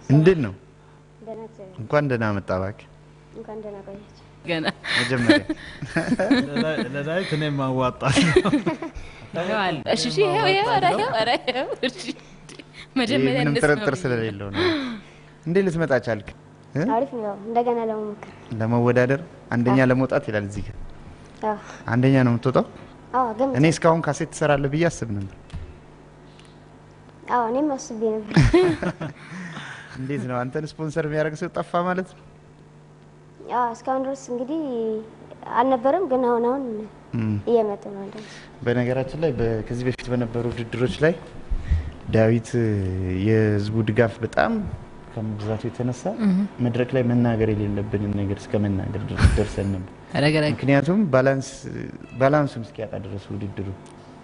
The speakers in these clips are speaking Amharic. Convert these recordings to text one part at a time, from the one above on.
እንዴት ነው? ደህና እግዚአብሔር። እንኳን ደህና መጣ እባክህ። እንኳን ደህና ቆያችሁ። ገና መጀመሪያ ለዳዊት እኔም አዋጣለሁ። እሺ እሺ፣ ይኸው ይኸው፣ ኧረ ይኸው፣ ኧረ ይኸው። እሺ መጀመሪያ ምንም እንስማ ጥርጥር ብዬ። ስለሌለው ነው። እንዴት ልትመጣ ቻልክ? እ? አሪፍ ነው። እንደገና ለመሞከር። ለመወዳደር አንደኛ ለመውጣት ይላል እዚህ ጋር። አዎ። አንደኛ ነው የምትወጣው? አዎ ግን እኔ እስካሁን ካሴት ትሰራለህ ብዬ አስብ ነበር። አዎ እኔም አስቤ ነበር። እንዴት ነው አንተን ስፖንሰር የሚያደርግ ሰው ጠፋ ማለት ነው? አዎ እስካሁን ድረስ እንግዲህ አልነበረም፣ ግን አሁን አሁን እየመጡ ነው አንዳንድ። በነገራችን ላይ ከዚህ በፊት በነበሩ ውድድሮች ላይ ዳዊት የህዝቡ ድጋፍ በጣም ከመብዛቱ የተነሳ መድረክ ላይ መናገር የሌለብንን ነገር እስከ መናገር ድረስ ደርሰን ነበር። ረገረግ ምክንያቱም ባላንሱን እስኪያጣ ድረስ ውድድሩ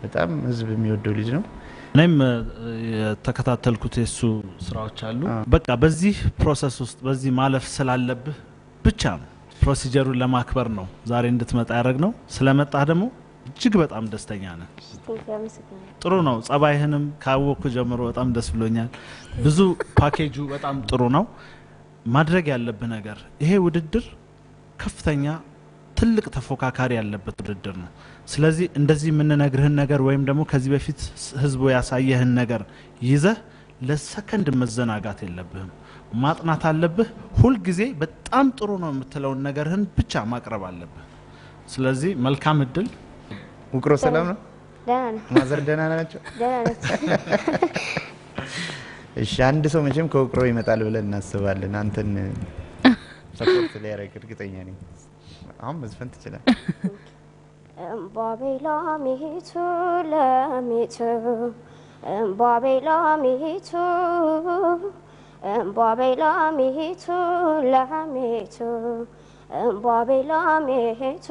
በጣም ህዝብ የሚወደው ልጅ ነው። እኔም የተከታተልኩት የእሱ ስራዎች አሉ። በቃ በዚህ process ውስጥ በዚህ ማለፍ ስላለብህ ብቻ ነው፣ procedure ኡን ለማክበር ነው ዛሬ እንድትመጣ ያደረግነው። ስለመጣህ ደግሞ እጅግ በጣም ደስተኛ ነን። Thank you፣ አመሰግናለሁ። ጥሩ ነው። ጸባይህንም ካወቅኩ ጀምሮ በጣም ደስ ብሎኛል። ብዙ ፓኬጁ በጣም ጥሩ ነው። ማድረግ ያለብህ ነገር ይሄ ውድድር ከፍተኛ ትልቅ ተፎካካሪ ያለበት ውድድር ነው። ስለዚህ እንደዚህ የምንነግርህን ነገር ወይም ደግሞ ከዚህ በፊት ህዝቡ ያሳየህን ነገር ይዘህ ለሰከንድ መዘናጋት የለብህም። ማጥናት አለብህ። ሁልጊዜ በጣም ጥሩ ነው የምትለውን ነገርህን ብቻ ማቅረብ አለብህ። ስለዚህ መልካም እድል። ውቅሮ ሰላም ነው? ደህና ነው። ማዘር ደህና ናቸው? ደህና ናቸው። እሺ አንድ ሰው መቼም ከውቅሮ ይመጣል ብለን እናስባለን። አንተን support ሊያደርግ እርግጠኛ ነኝ። አሁን መዝፈን ትችላለህ። እምባቤ ላሚቱ ለሚቱ፣ እምባቤ ላሚቱ፣ እምባቤ ላሚቱ ለሚቱ፣ እምባቤ ላሚቱ፣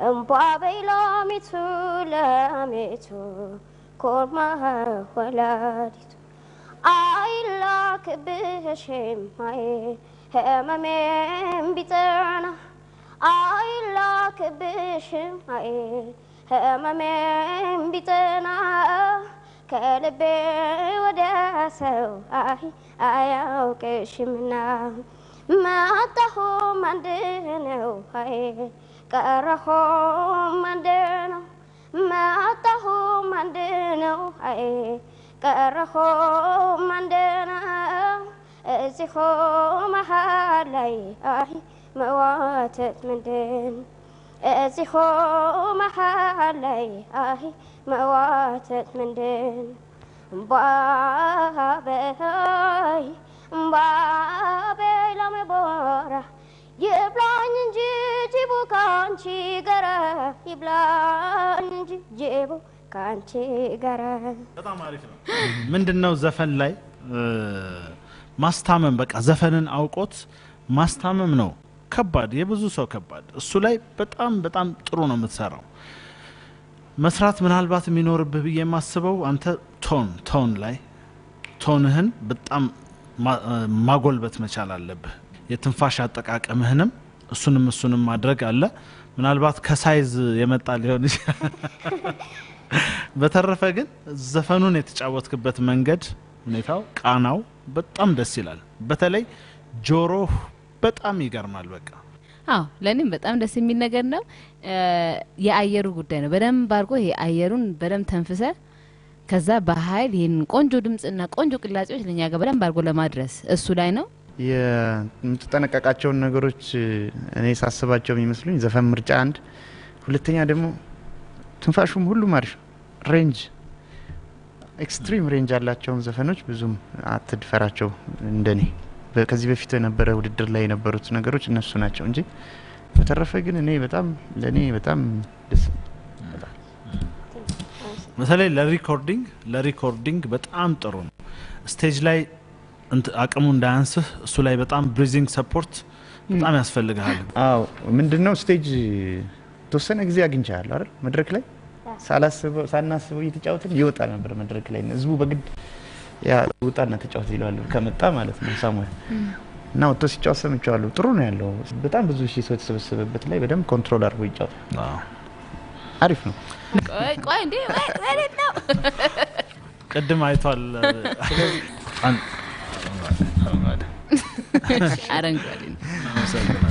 እምባቤ ላሚቱ ለሚቱ፣ ኮርማ ወላዲቱ አይላክብሽም አይ ህመሜም ቢጠና፣ አይላክብሽም አይ ህመሜም ቢጠና፣ ከልቤ ወደ ሰው አይ አያውቅሽምና፣ መጣሁም አንድ ነው አይ ቀረሁም አንድ ነው፣ መጣሁም አንድ ነው አይ ቀረሁም አንድ ነው፣ እዚሁ መሀል ላይ አይ መዋተት ምንድን፣ እዚሁ መሀል ላይ አይ መዋተት ምንድን፣ እምባበይ እምባበይ ላሜ ቦራ ይብላኝ እንጂ ጅቡ ካንቺ ጋራ፣ ይብላኝ እንጂ ጅቡ ካንቺ ጋራ። በጣም አሪፍ ነው። ምንድነው ዘፈን ላይ ማስታመም፣ በቃ ዘፈንን አውቆት ማስታመም ነው ከባድ፣ የብዙ ሰው ከባድ። እሱ ላይ በጣም በጣም ጥሩ ነው የምትሰራው። መስራት ምናልባት የሚኖርብህ ብዬ የማስበው አንተ tone ላይ tone ህን በጣም ማጎልበት መቻል አለብህ። የትንፋሽ አጠቃቀምህንም እሱንም ማድረግ አለ። ምናልባት ከ size የመጣ ሊሆን ይችላል። በተረፈ ግን ዘፈኑን የተጫወትክበት መንገድ፣ ሁኔታው፣ ቃናው በጣም ደስ ይላል። በተለይ ጆሮህ በጣም ይገርማል። በቃ አዎ ለእኔም በጣም ደስ የሚል ነገር ነው። የአየሩ ጉዳይ ነው። በደንብ አድርጎ ይሄ አየሩን በደንብ ተንፍሰ ከዛ በኃይል ይህንን ቆንጆ ድምጽና ቆንጆ ቅላጼዎች ለእኛ ጋር በደንብ አድርጎ ለማድረስ እሱ ላይ ነው። የምትጠነቀቃቸውን ነገሮች እኔ ሳስባቸው የሚመስሉኝ ዘፈን ምርጫ አንድ፣ ሁለተኛ ደግሞ ትንፋሹም ሁሉም አሪፍ range፣ extreme range ያላቸውን ዘፈኖች ብዙም አትድፈራቸው። እንደኔ ከዚህ በፊት የነበረ ውድድር ላይ የነበሩት ነገሮች እነሱ ናቸው እንጂ በተረፈ ግን እኔ በጣም ለእኔ በጣም ደስ በተለይ ለ recording በጣም ጥሩ ነው። Stage ላይ አቅሙ እንዳያንስህ እሱ ላይ በጣም breathing support በጣም ያስፈልግሃል። አዎ ምንድነው stage ተወሰነ ጊዜ አግኝቻለሁ አይደል? መድረክ ላይ ሳላስበው ሳናስበው እየተጫወትን ይወጣ ነበር መድረክ ላይ፣ ህዝቡ በግድ ያ ውጣና ተጫወት ይለዋል ከመጣ ማለት ነው ሳሙኤል፣ እና ወጥቶ ሲጫወት ሰምቼዋለሁ። ጥሩ ነው ያለው። በጣም ብዙ ሺህ ሰው የተሰበሰበበት ላይ በደንብ control አድርጎ ይጫወታል። አሪፍ ነው። ቆይ ቆይ፣ እንዴ ወዴት ነው? ቅድም አይቷል። አረንጓዴ። አረንጓዴ ነው። አመሰግናለሁ።